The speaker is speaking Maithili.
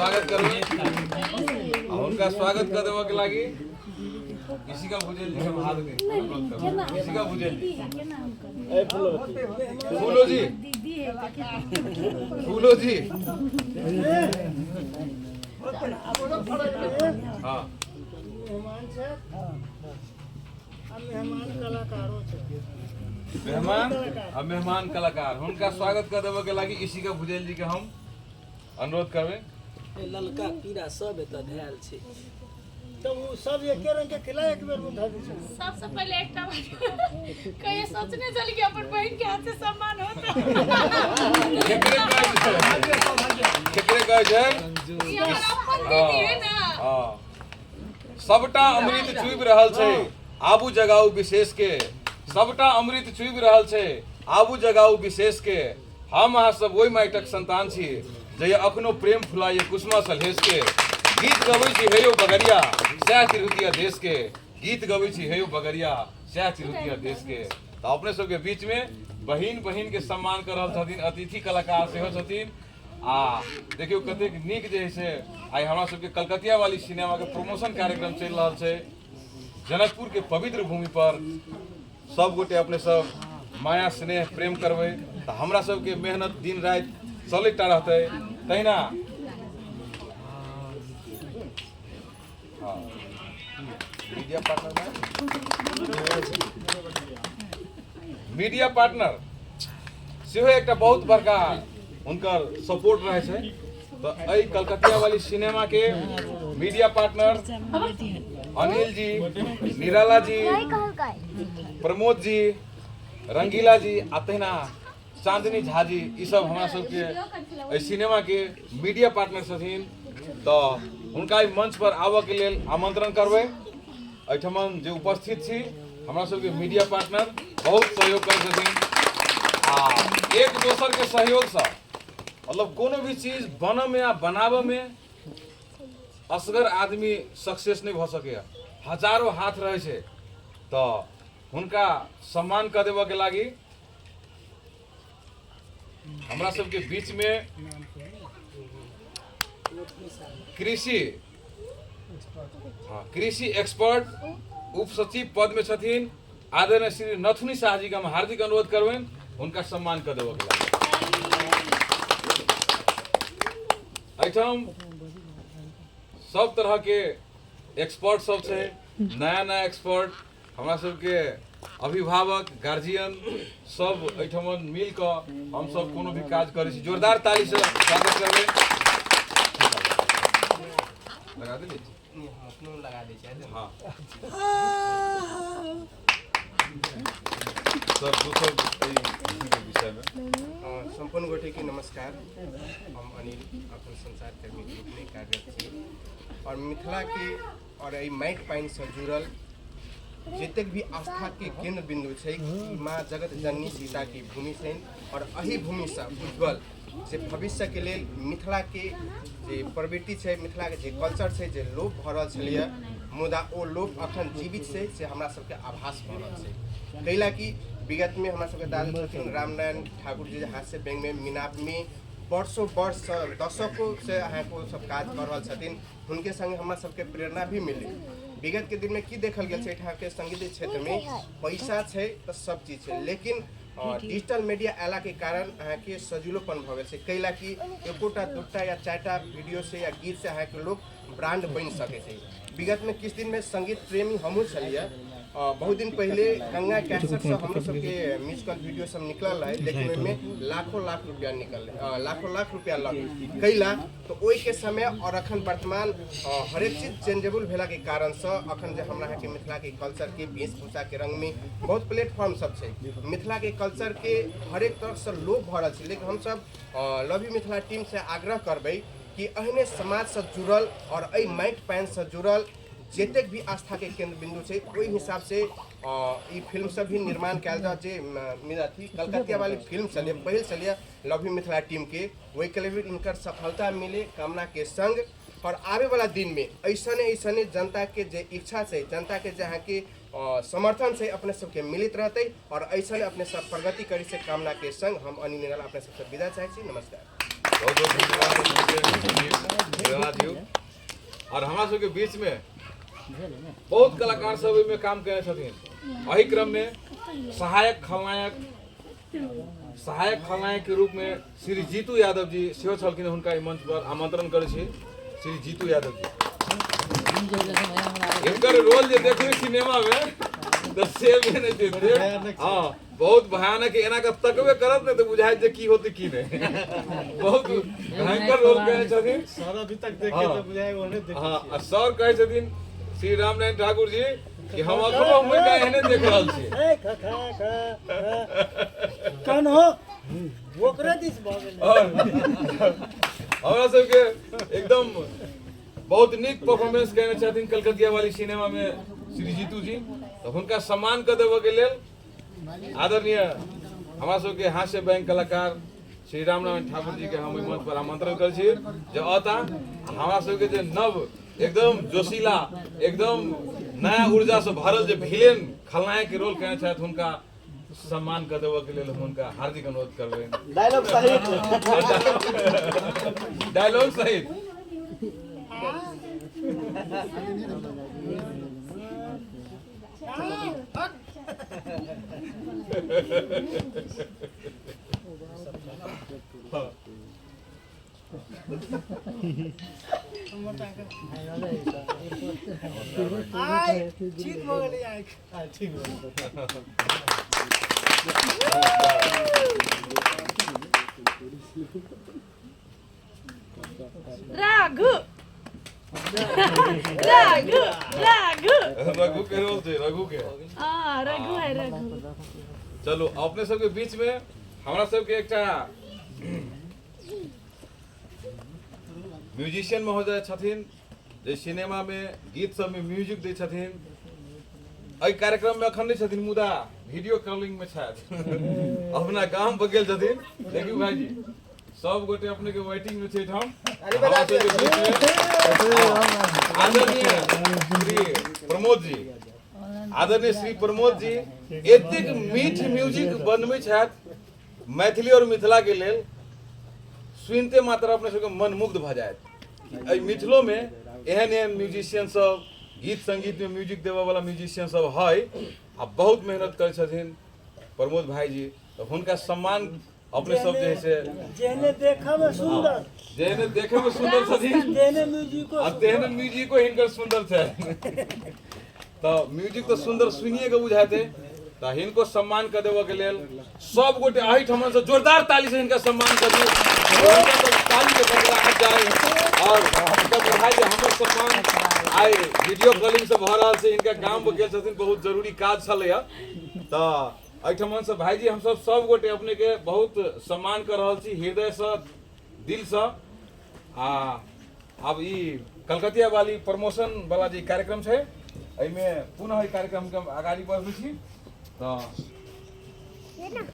स्वागत करबै आ हुनका स्वागत कऽ देबऽ के लागी इशिका भुजेल जी के हम हाथ अनुरोध करबै। इशिका भुजेल जी, फूलो जी, फूलो जी। हाँ, मेहमान छै आ मेहमान कलाकारो छै। मेहमान आ मेहमान कलाकार, हुनका स्वागत कर देबऽ के लागी इशिका भुजेल जी के हम अनुरोध करबै। ललका पीरा सब एतऽ धयल छै। तऽ ओ सब एके रंग के खिला एक बेर में धऽ दै छै। सबसे पहिले एकटा बात कहियो सोचने छली कि अपन बहिन के हाथ से सम्मान होता। केकरे कहै छै, केकरे कहै छै? ई हमर अपन दीदी है ना। हाँ, सबटा अमृत चुबि रहल छै, आबू जगाउ विशेष के। सबटा अमृत चुबि रहल छै, आबू जगाउ विशेष के। हम अहाँ सब ओहि माटिक संतान छी जहिया अखनो प्रेम फुलाइए कुसुमा सलहेश के। गीत गबै छी हे यौ बगरिया सएह तिरहुतिया देश के। गीत गबै छी हे यौ बगरिया सएह तिरहुतिया देश के। तऽ अपने सबके बीच में बहिन बहिन के सम्मान कर रहल छथिन, अतिथि कलाकार सेहो छथिन। आ देखियौ कतेक नीक जे है से आइ हमरा सबके कलकतिया वाली सिनेमा के प्रमोशन कार्यक्रम चलि रहल छै जनकपुर के पवित्र भूमि पर। सब गोटे अपने सब माया स्नेह प्रेम करबै तऽ हमरा सबके मेहनत दिन राति चलैत रहतै। तहिना हाँ, मीडिया पार्टनर, मीडिया पार्टनर सेहो एकटा बहुत बड़का हुनकर सपोर्ट रहै छै। तऽ एहि कलकतिया वाली सिनेमा के मीडिया पार्टनर अनिल जी, निराला जी, प्रमोद जी, रंगीला जी आ तहिना चांदनी झा जी, ई सब हमरा सबके एहि सिनेमा के मीडिया पार्टनर छथिन। तऽ हुनका एहि मंच पर आबऽ के लेल आमंत्रण करबै। एहिठमन जे उपस्थित छी हमरा सबके मीडिया पार्टनर बहुत सहयोग करै छथिन आ एक दोसर के सहयोगसँ मतलब कोनो भी चीज बनऽ में आ बनाबऽ में असगर आदमी सक्सेस नहि भऽ सकैए, हजारो हाथ रहै छै। तऽ हुनका सम्मान कऽ देबऽ के लागी हमरा सबके बीच में कृषि, हाँ, कृषि एक्सपर्ट उप सचिव पद में छथिन आदरणीय श्री नथुनी शाह जी के हम हार्दिक अनुरोध करबनि हुनका सम्मान कऽ देबऽ के लागी। एहिठाम सब तरह के एक्सपर्ट सब छै, नया नया एक्सपर्ट, हमरा सबके अभिभावक, गार्जियन सब एहिठाम मिल कऽ हमसब कोनो भी काज करै छी। जोरदार ताली से स्वागत करबै। लगा देली? अपनो लगा दै छै। हाँ सर, दोसर एहि विषयमे सम्पूर्ण गोटेके नमस्कार। हम अनिल अपन संचारकर्मीके रूपमे कार्यरत छी और मिथिलाके और एहि माटि पानिसँ जुड़ल जतेक भी आस्थाके केन्द्र बिन्दु छै, ई माँ जगत जननी सीताके भूमि छनि और एहि भूमिसँ उज्जवल जे भविष्यके लेल मिथिलाके जे प्रवृत्ति छै, मिथिलाके जे कल्चर छै, जे लोप भऽ रहल छलैए, मुदा ओ लोप अखन जीवित छै से हमरा सबके आभास भऽ रहल छै। कैला कि विगतमे हमरा सबके दादू छथिन रामनारायण ठाकुर जी, हास्य व्यङ्गमे मिनापमे वर्षों वर्षसँ दशकों से अहाँके ओ सब काज कऽ रहल छथिन। हुनके संगे हमरा सबके प्रेरणा भी मिललै। विगतके दिनमे की देखल गेल छै, एहिठामके सङ्गीत क्षेत्रमे पैसा छै तऽ सब चीज छै, लेकिन डिजिटल मीडिया अयलाके कारण अहाँके सजिलोपन भऽ गेल छै। कैला कि एकोटा दूटा या चारिटा वीडियो से या गीत से अहाँके लोक ब्रांड बनि सकै छै। विगतमे किछु दिनमे सङ्गीत प्रेमी हमहूँ छलियै। बहुत दिन पहिले गंगा कैसेटसँ हमरो सबके म्यूजिकल वीडियो सब निकलल रहै, लेकिन ओहिमे लाखों लाख रुपया निकललै, लाखों लाख रुपया लगलै। कैला तऽ ओहिके समय और अखन वर्तमान हरेक चीज चेंजेबल भेलाके कारणसँ अखन जे हमरा अहाँके मिथिलाके कल्चरके वेशभूषाके रंगमे बहुत प्लेटफॉर्म सब छै, मिथिलाके कल्चरके हरेक तरहसँ लोप भऽ रहल छै। लेकिन हमसब लव you Mithila टीमसँ आग्रह करबै कि एहने समाजसँ जुड़ल और एहि माटि पानिसँ जुड़ल जतेक भी आस्थाके केन्द्र बिन्दु छै ओहि हिसाबसँ ई फिल्म सब भी निर्माण कयल जाउ। जे अथी कलकतिया वाली फिल्म छलै, पहिल छलै लव you Mithila टीमके, ओहिके लेल भी इनकर सफलता मिले कामनाके संग और आबे वाला दिनमे ऐसने ऐसने जनताके जे इच्छा छै, जनताके जे अहाँके समर्थन छै, अपने सबके मिलित रहतै और ऐसने अपने सब प्रगति करी से कामनाके संग हम अनिल निराला अपने सबसँ विदा चाहै छी। नमस्कार। बहुत बहुत धन्यवाद। हमरा सबके बीच में बहुत कलाकार सब एहिमे काम केने छथिन। एहि क्रम में सहायक खलनायक के रूप में श्री जीतू यादव जी सेहो छलखिन। हुनका एहि मंच पर आमंत्रण करै छी। श्री जीतू यादव जी, हिनकर रोल जे देखबै सिनेमा में तऽ से भी नहि छै। हाँ, बहुत भयानक, एना के तकबे करत ने तऽ बुझाइत जे की होतै की नहि। बहुत भयंकर रोल केने छथिन सर। अभी तक देखे तऽ बुझाइ ओहने देखे। हाँ, आ सर कहै छथिन श्री रामनारायण ठाकुर जी कि हम अखनो हुनका एहने देख रहल छी। ए खा खा खा कन हो ओकरे दिस भऽ गेलै। और हमरा सबके एकदम बहुत नीक परफॉर्मेंस केने छथिन कलकतिया वाली सिनेमा में श्री जीतू जी, तऽ हुनका सम्मान कऽ देबऽ के लेल आदरणीय हमरा सबके हास्य बैंक कलाकार श्री रामनारायण ठाकुर जी के हम एहि मंच पर आमंत्रण करै छी जे अता हमरा सबके जे नव एकदम जोशीला एकदम नया ऊर्जा से भरल जे विलेन खलनायक के रोल केने छथि, हुनका सम्मान कऽ देबऽ के लेल हम हुनका हार्दिक अनुरोध करबै। डायलॉग सहित। डायलॉग सहित। आइ ठीक भऽ गेलै आँखि। ठीक भऽ गेलै। राघु राघु राघु। रघु के रोल छै, रघु के। हाँ, रघु है रघु। चलू, अपने सबके बीच में हमरा सबके एकटा म्यूजिशियन महोदय छथिन जे सिनेमा में गीत सब में म्यूजिक दै छथिन। एहि कार्यक्रम में अखन नहि छथिन, मुदा वीडियो कॉलिंग में छथि, अपना गाम पर गेल छथिन। देखियौ भाईजी, सब गोटे अपने के वेटिंग में छै एहिठाम। हमरा सबके बीच में आदरणीय श्री प्रमोद जी, आदरणीय श्री प्रमोद जी एतेक मीठ म्यूजिक बनबै छथि मैथिली और मिथिला के लेल, सुनिते मात्र अपने सबके मन मुग्ध भऽ जायत। एहि मिथिलो में एहन एहन म्यूजिशियन सब, गीत संगीत में म्यूजिक देबऽ वाला म्यूजिशियन सब है आ बहुत मेहनत करै छथिन प्रमोद भाईजी, तऽ हुनका सम्मान अपने सब जे है से जेहने देखऽ मे सुंदर, जेहने देखे में सुंदर छथिन तेहने म्यूजिको आ तेहने म्यूजिको हिनकर सुंदर छै। तऽ म्यूजिक तऽ सुंदर सुनिए के बुझाते। तऽ हिनको सम्मान कऽ देबऽ के लेल सब गोटे एहिठाम से जोरदार ताली से हिनका सम्मान कऽ दियौ। हुनका तऽ ताली के गड़गड़ाहट जाय और हुनका बुझाय जे हमर सम्मान आइ वीडियो कॉलिंग से भऽ रहल छै। हिनका गाम पर गेल छथिन, बहुत जरूरी काज छलैया। तऽ एहिठाम से भाईजी हमसब सब गोटे अपने के बहुत सम्मान कऽ रहल छी हृदय से, दिल से। आ आब ई कलकतिया वाली प्रमोशन वाला जे कार्यक्रम छै, एहिमे पुनः एहि कार्यक्रम के हम अगाडि बढ़बै छी। तऽ